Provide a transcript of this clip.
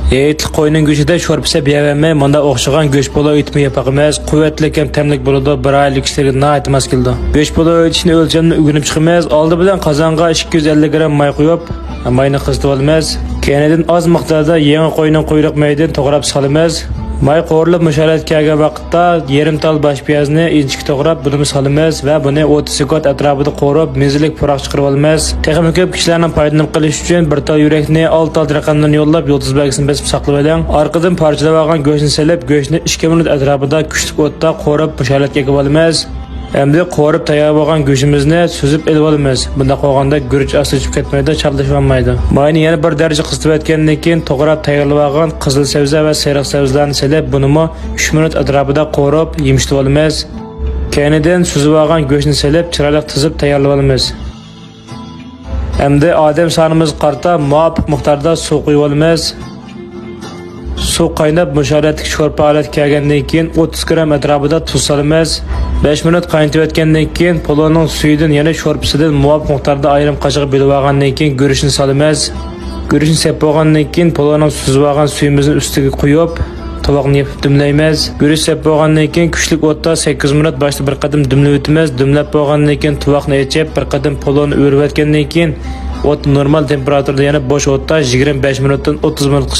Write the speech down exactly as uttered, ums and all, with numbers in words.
ھېيتلىق قوينىڭ گۆشىدە شورپا سەپ يەۋەرمەي، مۇنداق ئوخشىغان گۆش پولۇ ئېتىمۇ ياپاق ئەمەس، قۇۋۋەتلىك ھەم تەملىك بولىدۇ، بىر ئائىلە كىشىلىرىگە ناھايىتى ماس كېلىدۇ. گۆش پولۇ ئېتىشنى ئۆلچەمنى ئۆگىنىپ چىقىمىز. ئالدى بىلەن قازانغا ئىككى يۈز ئەللىك گرام ماي قۇيۇپ، ماينى قىزىتىپ ئالىمىز. كەينىدىن ئاز مىقداردا يېڭى قوينىڭ قۇيرۇق مەيدىنى توغراپ سالىمىز. ماي قورۇلۇپ مۇشۇ ھالەتكە كەلگەن ۋاقىتتا، يېرىم تال باش پىيازنى ئىنچىكە توغراپ، بۇنىمۇ سالىمىز ۋە بۇنى ئوتتۇز سېكۇنت ئەتراپىدا قورۇپ، مېزىلىك پۇراق چىقىرىۋالىمىز. تېخىمۇ كۆپ كىشىلەرنىڭ پايدىلىنىپ قېلىشى ئۈچۈن بىر تال يۈرەكنى ئالتە تال رەقەمدىن يوللاپ، يۇلتۇز بەلگىسىنى بېسىپ ساقلىۋېلىڭ. ئارقىدىن پارچىلاۋالغان گۆشنى سېلىپ، گۆشنى ئىككى مىنۇت ئەتراپىدا كۈچلۈك ئوتتا قورۇپ، مۇشۇ ھالەتكە ئېلىپ ئالىمىز. ئەمدى قورۇپ تەييار بولغان گۆشىمىزنى سۈزۈپ ئېلىۋالىمىز. بۇنداق قىلغاندا گۈرۈچ ئاستا چۈشۈپ كەتمەيدۇ، چاپلىشىۋالمايدۇ. ماينى يەنە بىر دەرىجە قىزىتىۋەتكەندىن كېيىن، توغراپ تەييارلىۋالغان قىزىل سەۋزە ۋە سېرىق سەۋزىلەرنى سېلىپ، بۇنىمۇ ئۈچ مىنۇت ئەتراپىدا قورۇپ، يۇمشىتىۋالىمىز. كەينىدىن سۈزۈۋالغان گۆشنى سېلىپ، چىرايلىق تىزىپ تەييارلىۋالىمىز. ئەمدى ئادەم سانىمىزغا قارىتا مۇۋاپىق مىقداردا سۇ قۇيۇۋالىمىز. سۇ قايناپ، مۇشۇ ھالەتتىكى شورپا ھالەتكە كەلگەندىن كېيىن، ئوتتۇز گرام ئەتراپىدا تۇز سالىمىز. بەش مىنۇت قاينىتىۋەتكەندىن كېيىن، پولۇنىڭ سۈيىدىن، يەنى شورپىسىدىن مۇۋاپىق مىقداردا ئايرىم قاچىغا بۆلۈۋالغاندىن كېيىن، گۈرۈچنى سالىمىز. گۈرۈچنى سېلىپ بولغاندىن كېيىن، پولۇنىڭ سۈزۈۋالغان سۈيىمىزنى ئۈستىگە قۇيۇپ، تاۋاقنى يېپىپ دۈملەيمىز. گۈرۈچ سېلىپ بولغاندىن كېيىن، كۈچلۈك ئوتتا سەككىز مىنۇت باشتا بىر قېتىم دۈملىۋېتىمىز. دۈملەپ بولغاندىن كېيىن، تاۋاقنى ئېچىپ، بىر قېتىم پولۇنى ئۆرۈۋەتكەندىن كېيىن، ئوتنى نورمال تېمپېراتۇرىدا يەنە بوش ئوتتا يىگىرمە بەش مىنۇتتىن ئوتتۇز مىنۇتقا